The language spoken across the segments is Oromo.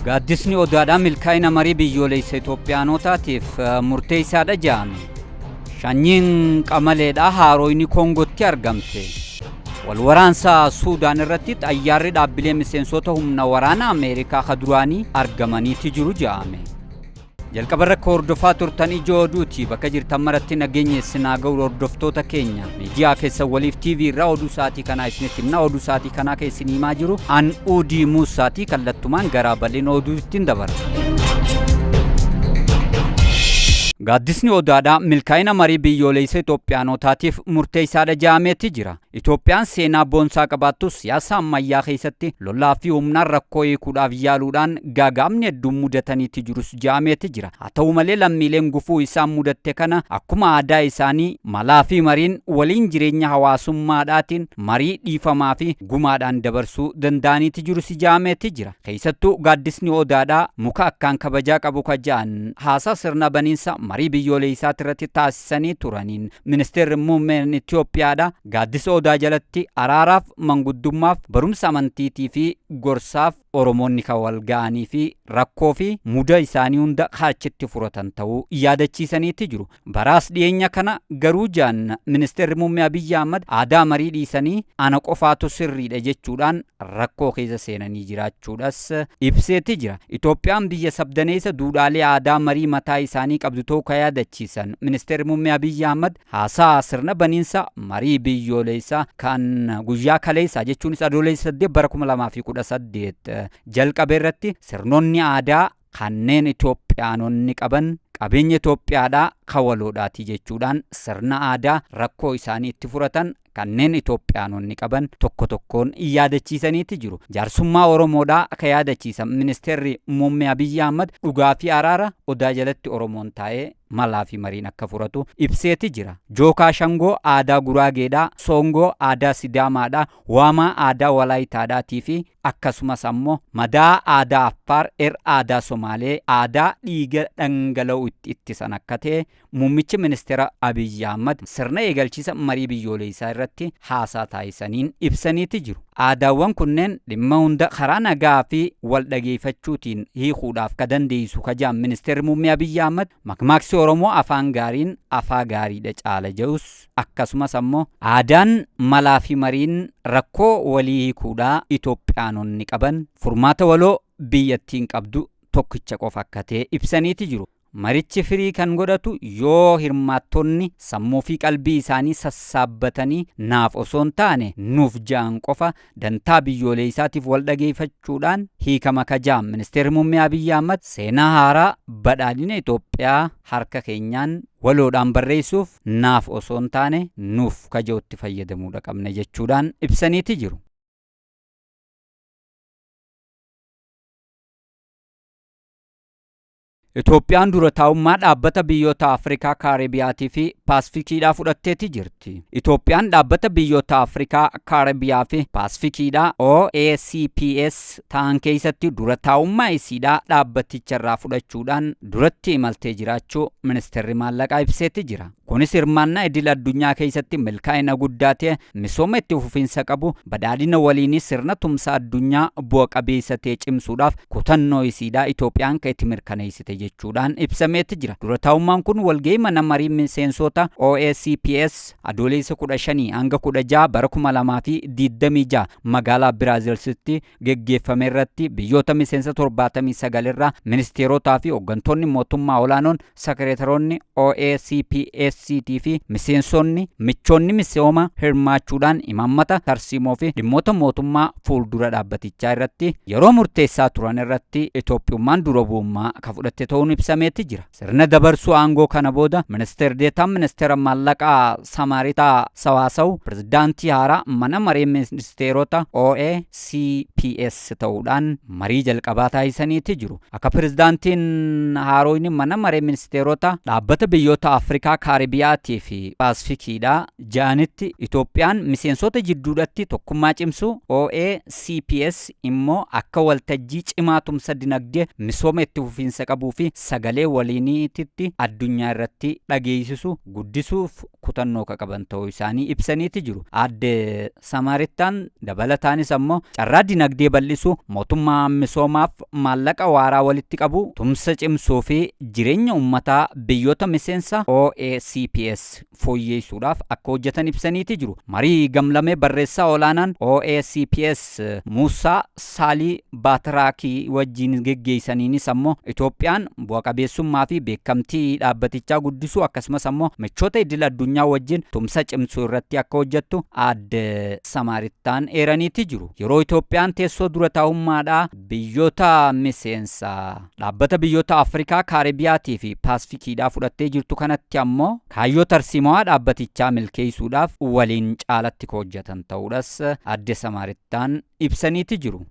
Gaaddisni odaadhaa milkaa'ina marii biyyoolessa Itoophiyaanotaatiif murteessaadha jedhame. Sanyiin qamaleedhaa haarooyni Koongootti argamte. Walwaraansa Suudaan irratti xayyaarri dhaabbilee miseensota humna waraana Ameerikaa ka duraanii argamaniiti jiru jedhame. Jalqaba irra hordofaa turtan ijoo oduuti. Bakka jirtan maratti nageenya isin haa ga'u hordoftoota keenya. Miidiyaa keessan waliif TV irraa oduu sa'aatii kanaa isinitti himna. Oduu sa'aatii kanaa kan isin himaa jiru an Uudii Muusaatii kallattumaan garaa bal'ina oduu ittiin dabarra. Gaaddisni odaadhaa milkaa'ina marii biyyoolessa Itoophiyaanotaatiif murteessaadha jedhameeti jira. Itoophiyaan seenaa boonsaa qabaattus siyaasa ammayyaa keessatti lolaa fi humnaan rakkoo hiikuudhaaf yaaluudhaan gaaga'amni hedduun mudataniiti jirus jedhameeti jira. Haa ta'u malee lammiileen gufuu isaan mudatte kana akkuma aadaa isaanii malaa fi mariin waliin jireenya hawaasummaadhaatiin marii dhiifamaa fi gumaadhaan dabarsuu danda'aniiti jirus jedhameeti jira. Keessattuu gaaddisni odaadhaa muka akkaan kabajaa qabu ka jedhan haasaa sirna baniinsa marii biyyoolessaati irratti taasisanii turaniin ministeerri muummeen Itoophiyaadha. Gaaddisa odaa jalatti araaraaf, manguddummaaf, barumsa amantiitii fi gorsaaf Oromoonni kan wal ga'anii fi rakkoo fi muda isaanii hunda achitti furatan ta'uu yaadachiisaniiti jiru. Baraas dhiyeenya kana garuu jaan ministeerri muummee Abiyyi Ahmad aadaa marii dhiisanii ana qofaatu sirriidha jechuudhaan rakkoo keessa seenanii jiraachuudhas ibseeti jira. Itoophiyaan biyya sabdaneessa duudhaalee aadaa marii mataa isaanii qabdu ta'uu kan yaadachiisan ministeerri muummee Abiyyi Ahmad haasaa sirna baniinsa marii biyyoolessaa kan guyyaa kaleessaa jechuunis adoolessa 8 bara 2018 jalqabe irratti sirnoonni aadaa kanneen Itoophiyaanonni qaban qabeenya Itoophiyaadhaa kawaloodhaati jechuudhaan sirna aadaa rakkoo isaanii itti furatan kanneen Itoophiyaanonni qaban tokko tokkoon yaadachiisaniiti jiru. Jaarsummaa Oromoodhaa akka yaadachiisan ministeerri muummee Abiyyi Ahmad dhugaa fi araara odaa jalatti Oromoon taa'ee malaa fi mariin akka furatu ibseeti jira. Jookaa Shangoo aadaa Guraageedhaa, Soongoo aadaa Sidaamaadhaa, Waamaa aadaa Walaayitaadhaatii fi akkasumas ammoo madaa aadaa Affaar, Er aadaa Somaalee, aadaa dhiiga dhangala'u itti ittisan akka ta'e muummichi ministeera Abiyyi Ahmad sirna eegalchiisa marii biyyoolessaa irratti haasaa taasisaniin ibsaniiti jiru. Aadaawwan kunneen dhimma hunda karaa nagaa fi wal dhageeffachuutiin hiikuudhaaf ka dandeessu ka jedhan ministeerri muummee Abiyyi Ahmad makmaaksi Oromoo afaan gaariin afaa gaariidha caala jedhus akkasumas ammoo aadaan malaa fi mariin rakkoo walii hiikuudhaa Itoophiyaanonni qaban furmaata waloo biyyattiin qabdu tokkicha qofa akka ta'e ibsaniiti jiru. Marichi firii kan godhatu yoo hirmaattonni sammuu fi qalbii isaanii sassaabbatanii naaf osoo hin taane nuuf ja'an qofa dantaa biyyoolessaatiif wal dhageeffachuudhaan hiikama ka ja'an ministeerri muummee Abiyyi Ahmad seenaa haaraa badhaadhina Itoophiyaa harka keenyaan waloodhaan barreessuuf naaf osoo hin taane nuuf kaja'utti fayyadamuudha qabna jechuudhaan ibsaniiti jiru. Itoophiyaan dura taa'ummaa dhaabbata biyyoota Afrikaa Kaaribiyaatii fi Paasifikiidhaa fudhatteeti jirti. Itoophiyaan dhaabbata biyyoota Afrikaa Kaaribiyaa fi Paasifikiidhaa OACPS ta'an keessatti dura taa'ummaa isiidhaa dhaabbaticharraa fudhachuudhaan duratti imaltee jiraachuu ministeerri maallaqaa ibseeti jira. Kunis hirmaannaa idil addunyaa keessatti milkaa'ina guddaa ta'e misooma itti fufiinsa qabu badhaadhina waliinii sirna tumsa addunyaa bu'a qabeessa ta'e cimsuudhaaf kutannoo isiidhaa Itoophiyaan kan itti mirkaneessite jechuudhaan ibsameeti jira. Dura taa'ummaan kun walga'ii mana marii miseensota OACPS adoolessa 15 hanga 16 bara 2026 magaalaa Biraazilsitti geggeeffame irratti biyyoota miseensa 79 irraa ministeerotaa fi hooggantoonni mootummaa olaanoon sekireetaroonni OACPSCT fi miseensonni michoonni misooma hirmaachuudhaan imaammata tarsiimoo fi dhimmoota mootummaa fuuldura dhaabbatichaa irratti yeroo murteessaa turan irratti Itoophiyummaan dura bu'ummaa akka fudhatte ta'uun ibsameeti jira. Sirna dabarsuu aangoo kana booda ministeer deetaan ministeera maallaqaa Samaaritaa Sawaasaw pirezidaantii haaraa mana maree ministeerota OACPS ta'uudhaan marii jalqabaa taasisaniiti jiru. Akka pirezidaantiin haaroyni mana maree ministeerota dhaabbata biyyoota Afrikaa Kaaribiyaa Kaaribiyaatii fi Paasifikiidha ja'anitti Itoophiyaan miseensota jidduudhatti tokkummaa cimsuu, OACPS immoo akka waltajjii cimaa tumsa dinagdee misooma itti fufiinsa qabuu fi sagalee waliiniititti addunyaa irratti dhageessisu guddisuuf kutannoo ka qaban ta'uu isaanii ibsaniiti jiru. Aadde Samaarittaan dabalataanis ammoo carraa dinagdee bal'isuu, mootummaa misoomaaf maallaqa waaraa walitti qabu, tumsa cimsuu fi jireenya uummataa biyyoota miseensa OACPS fooyyeessuudhaaf akka hojjetan ibsaniiti jiru. Marii gamlamee barreessaa olaanaan OACPS Muusaa Saalii Baatiraakii wajjin geggeessaniinis ammoo Itoophiyaan bu'a qabeessummaa fi beekamtii dhaabbatichaa guddisuu akkasumas ammoo michoota idil addunyaa wajjin tumsa cimsuu irratti akka hojjettu Aadde Samaarittaan eeraniiti jiru. Yeroo Itoophiyaan teessoo dura taa'ummaadhaa biyyoota miseensa dhaabbata biyyoota Afrikaa, Kaaribiyaatii fi Paasifikiidhaa fudhattee jirtu kanatti ammoo kaayyoo tarsiimoo dhaabbatichaa milkeessuudhaaf waliin caalatti hojjetan ta'uudhas Aadde Samaarittaan ibsaniiti jiru.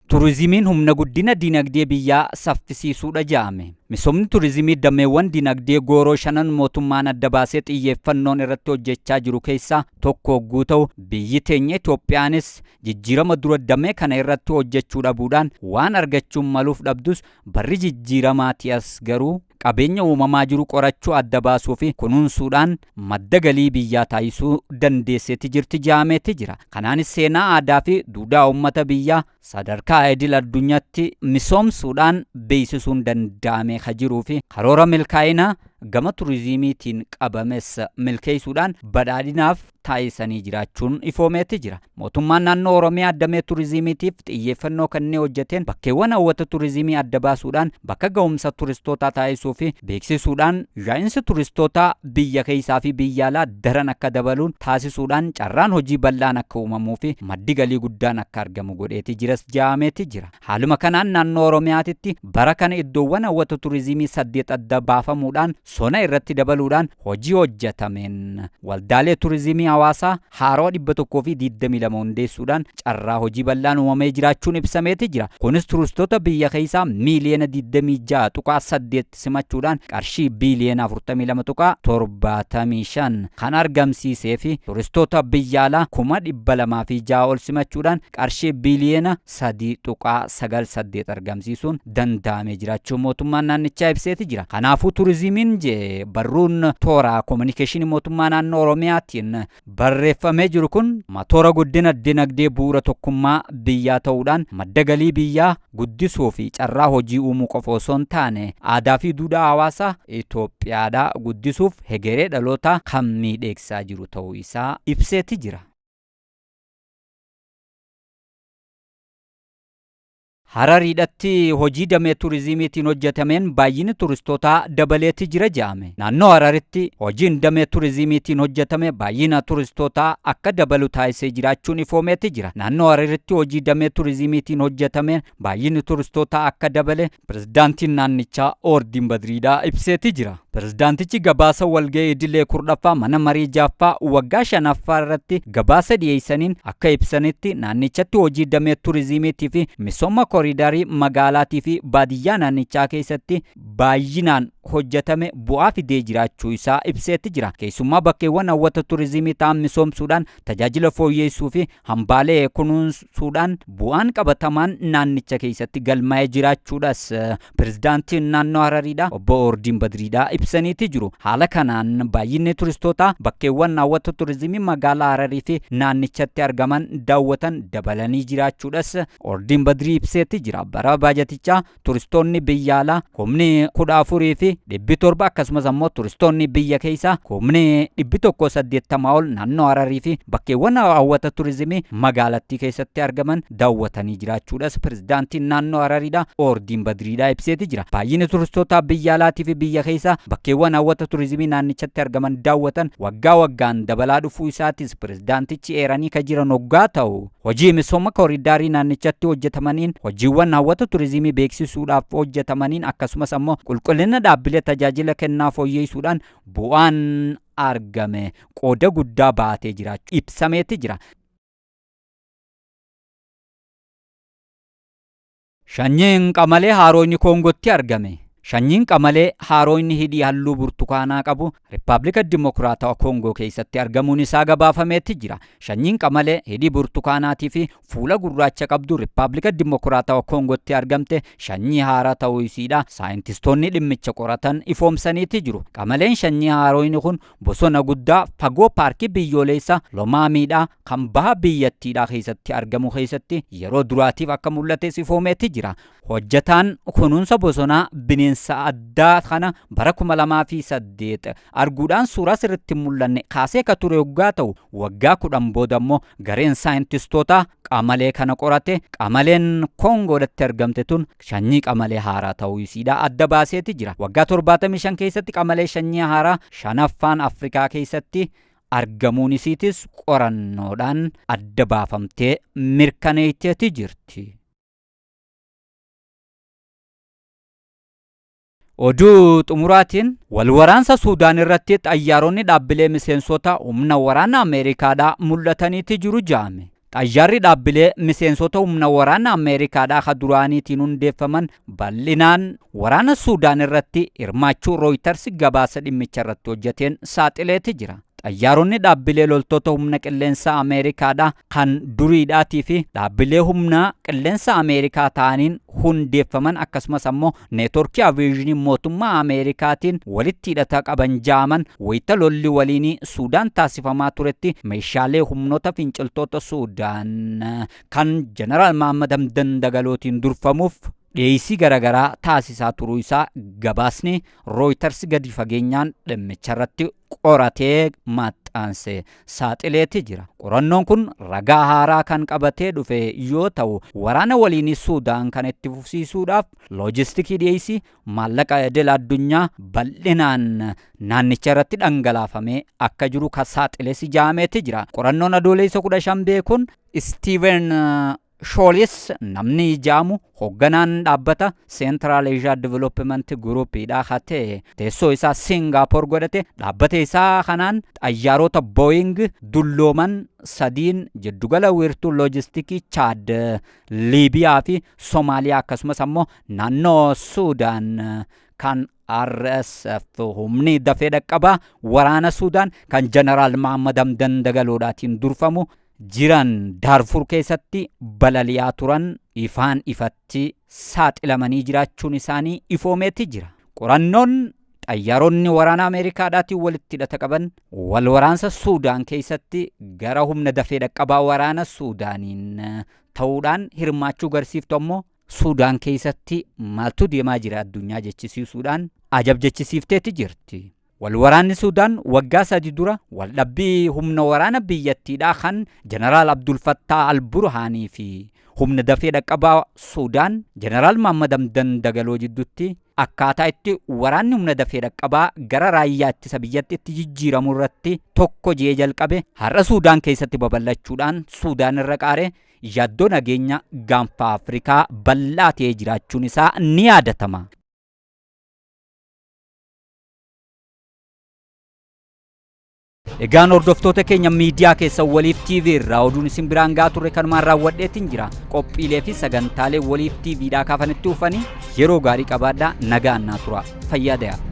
Turizimiin humna guddina dinagdee biyyaa saffisiisuudha jedhame. Misoomni turizimii dameewwan dinagdee gooroo shanan mootummaan adda baasee xiyyeeffannoon irratti hojjechaa jiru keessaa tokko hogguu ta'u, biyyi teenya Itoophiyaanis jijjiirama dura damee kana irratti hojjechuu dhabuudhaan waan argachuun maluuf dhabdus, barri jijjiiramaati as garuu qabeenya uumamaa jiru qorachuu, adda baasuu fi kunuunsuudhaan madda galii biyyaa taasisuu dandeesseeti jirti jaameeti jira. Kanaanis seenaa aadaa fi duudhaa uummata biyyaa sadarkaa idil addunyaatti misoomsuudhaan beeksisuun danda'amee ka jiruu fi karoora milkaa'inaa gama turizimiitiin qabames milkeessuudhaan badhaadhinaaf taasisanii jiraachuun ifoomeeti jira. Mootummaan naannoo Oromiyaa damee turizimiitiif xiyyeeffannoo kanneen hojjeteen bakkeewwan hawwata turizimii adda baasuudhaan bakka ga'umsa turistootaa taasisuu fi beeksisuudhaan yaa'insi turistootaa biyya keessaa fi biyya alaa daran akka dabaluun taasisuudhaan carraan hojii bal'aan akka uumamuu fi maddi galii guddaan akka argamu godheeti jiras jaameeti jira. Haaluma kanaan naannoo Oromiyaatitti bara kana iddoowwan hawwata turizimii 8 adda baafamuudhaan sona irratti dabaluudhaan hojii hojjetameen waldaalee turizimii hawaasaa haaroo 122 hundeessuudhaan carraa hojii bal'aan uumamee jiraachuun ibsameeti jira. Kunis turistoota biyya keessaa miiliyoona 26.8 simachuudhaan qarshii biiliyoona 42.75 kan argamsiisee fi turistoota biyya alaa 206,000 ol simachuudhaan qarshii biiliyoona 3.98 argamsiisuun danda'amee jiraachuu mootummaan naannichaa ibseeti jira. Kanaafuu turizimiin jee barruun toora koominikeeshinii mootummaa naannoo Oromiyaatiin barreeffamee jiru kun matoora guddina dinagdee bu'uura tokkummaa biyyaa ta'uudhaan madda galii biyyaa guddisuu fi carraa hojii uumuu qofa osoo hin taane aadaa fi duudhaa hawaasaa Itoophiyaadhaa guddisuuf hegeree dhalootaa kan miidhagsaa jiru ta'uu isaa ibseeti jira. Harariidhatti hojii damee turizimiitiin hojjetameen baay'inni turistootaa dabaleeti jira jedhame. Naannoo Hararitti hojiin damee turizimiitiin hojjetame baay'ina turistootaa akka dabalu taasisee jiraachuun ifoomeeti jira. Naannoo Hararitti hojii damee turizimiitiin hojjetameen baay'inni turistootaa akka dabale pirezidaantiin naannichaa Oordiin Badriidhaa ibseeti jira. Pirezidaantichi gabaasa walga'ii idilee 10ffaa mana marii 6ffaa waggaa 5ffaa irratti gabaasa dhiyeessaniin akka ibsanitti, naannichatti hojii damee turizimiitii fi misooma koriidarii magaalaatii fi baadiyyaa naannichaa keessatti baay'inaan hojjetame bu'aa fidee jiraachuu isaa ibseetti jira. Keessumaa bakkeewwan hawwata turizimii ta'an misoomsuudhaan tajaajila fooyyessuu fi hambaalee kunuunsuudhaan bu'aan qabatamaan naannicha keessatti galmaa'ee jiraachuudhas pirezidaantiin naannoo Harariidha obbo Oordiin Badriidhaa ibsaniiti jiru. Haala kanaan baay'inni turistootaa bakkeewwan hawwata turizimii magaalaa Hararii fi naannichatti argaman daawwatan dabalanii jiraachuudhas Oordiin Badrii ibseetti jira. Bara baajatichaa turistoonni biyya alaa 14,700 akkasumas ammoo turistoonni biyya keessaa 180,000 ol naannoo Hararii fi bakkeewwan hawwata turizimii magaalattii keessatti argaman daawwatanii jiraachuudhas pirezidaantiin naannoo Harariidha Oordiin Badriidha ibseeti jira. Baay'inni turistoota biyya alaatii fi biyya keessaa bakkeewwan hawwata turizimii naannichatti argaman daawwatan waggaa waggaan dabalaa dhufuu isaatis pirezidaantichi eeranii ka jiran hoggaa ta'u, hojii misooma koriidarii naannichatti hojjetamaniin, hojiiwwan hawwata turizimii beeksisuudhaaf hojjetamaniin akkasumas ammoo qulqullina dhaabbilee tajaajila kennaa fooyyessuudhaan bu'aan argame qooda guddaa baatee jiraachuu ibsameeti jira. Shanyiin qamalee haaroonni Koongotti argame. Shanyiin qamalee haaroonni hidhii halluu burtukaanaa qabu Rippaabilika Dimokiraatawaa Koongoo keessatti argamuun isaa gabaafameetti jira. Shanyiin qamalee hidhii burtukaanaatii fi fuula gurraacha qabdu Rippaabilika Dimokiraatawaa Koongootti argamte shanyii haaraa ta'uu isiidha. Saayintistoonni dhimmicha qoratan ifoomsaniiti jiru. Qamaleen shanyii haaroonni kun bosona guddaa fagoo paarkii biyyoolessaa Lomaamiidha kan baha biyyattiidha keessatti argamu keessatti yeroo duraatiif akka mul'ates ifoomeetti jira. Hojjetaan kunuunsa bosonaa bineensa addaa kana bara 2008 arguudhaan suuraa sirriitti hin mul'anne kaasee ka ture yoggaa ta'u, waggaa 10 booda immoo gareen saayintistoota qamalee kana qorate qamaleen Koongoodhatti argamte tun shanyii qamalee haaraa ta'uu isiidha adda baaseeti jira. Waggaa 75 keessatti qamalee shanyii haaraa shanaffaan Afrikaa keessatti argamuun isiitis qorannoodhaan adda baafamtee mirkaneessiteeti jirti. Oduu xumuraatiin, walwaraansa Suudaan irratti xayyaaronni dhaabbilee miseensota humna waraana Ameerikaadhaa mul'ataniiti jiru jaame. Xayyaarri dhaabbilee miseensota humna waraana Ameerikaadhaa ka duraaniitiin hundeeffaman bal'inaan waraana Suudaan irratti hirmaachuu Rooyitars gabaasa dhimmicha irratti hojjeteen saaxileeti jira. Xayyaaronni dhaabbilee loltoota humna qilleensaa Ameerikaadhaa kan duriidhaatii fi dhaabbilee humna qilleensa Ameerikaa ta'aniin hundeeffaman, akkasumas ammoo neetworkii aviyeeshinii mootummaa Ameerikaatiin walitti hidhata qaban jaaman, wayita lolli waliinii Suudaan taasifamaa turetti meeshaalee humnoota finciltoota Suudaan kan Jeneraal Mahammad Hamdan Dagalootiin durfamuuf dhiyeessii garaagaraa taasisaa turuu isaa gabaasni Rooyitars gadi fageenyaan dhimmicha irratti qoratee maxxanse saaxileeti jira. Qorannoon kun ragaa haaraa kan qabatee dhufe yoo ta'u, waraana waliinii Suudaan kan itti fufsiisuudhaaf loojistikii dhiyeessii maallaqa idil addunyaa bal'inaan naannicha irratti dhangalaafamee akka jiru kan saaxilees ijaameeti jira. Qorannoon Adoolessa 15 beekuun Steven Shoolis namni ijaamu hoogganaan dhaabbata Central Asia Development Group dha ta'e, teessoo isaa Singaappoor godhate, dhaabbata isaa kanaan xayyaarota Boeing dullooman sadiin jiddugala wiirtuu loojistikii Chaad, Liibiyaa fi Somaaliyaa, akkasumas ammoo naannoo Suudaan kan RSF humni dafee dhaqqabaa waraana Suudaan kan Jeneraal Mahammad Hamdan Dagaloodhaatiin durfamu jiran Daarfur keessatti balali'aa turan ifaan ifatti saaxilamanii jiraachuun isaanii ifoomeeti jira. Qorannoon xayyaaronni waraana Ameerikaadhaatiin walitti hidhata qaban wal waraansa Suudaan keessatti gara humna dafee dhaqqabaa waraana Suudaaniin ta'uudhaan hirmaachuu garsiiftu ammoo Suudaan keessatti maaltu deemaa jira addunyaa jechisiisuudhaan ajab jechisiifteeti jirti. Walwaraanni Suudaan waggaa 3 dura waldhabbii humna waraana biyyattiidhaa kan Jeneraal Abdul Fattah Al-Burhaanii fi humna dafee dhaqqabaa Suudaan Jeneraal Mahammad Hamdan Dagaloo jidduutti akkaataa itti waraanni humna dafee dhaqqabaa gara raayyaa ittisa biyyatti itti jijjiiramu irratti tokko jee jalqabe har'a Suudaan keessatti babal'achuudhaan Suudaan irra qaaree yaaddoo nageenya gaanfa Afrikaa bal'aa ta'ee jiraachuun isaa ni yaadatama. Egaan hordoftoota keenya, miidiyaa keessa Waliif TV irraa oduun isin biraan gahaa turre kanumaan raawwadheetiin jira. Qophiilee fi sagantaalee Waliif TVdhaa kaafanitti dhufanii yeroo gaarii qabaadhaa, nagaan naa tura. Fayyaa dayaa.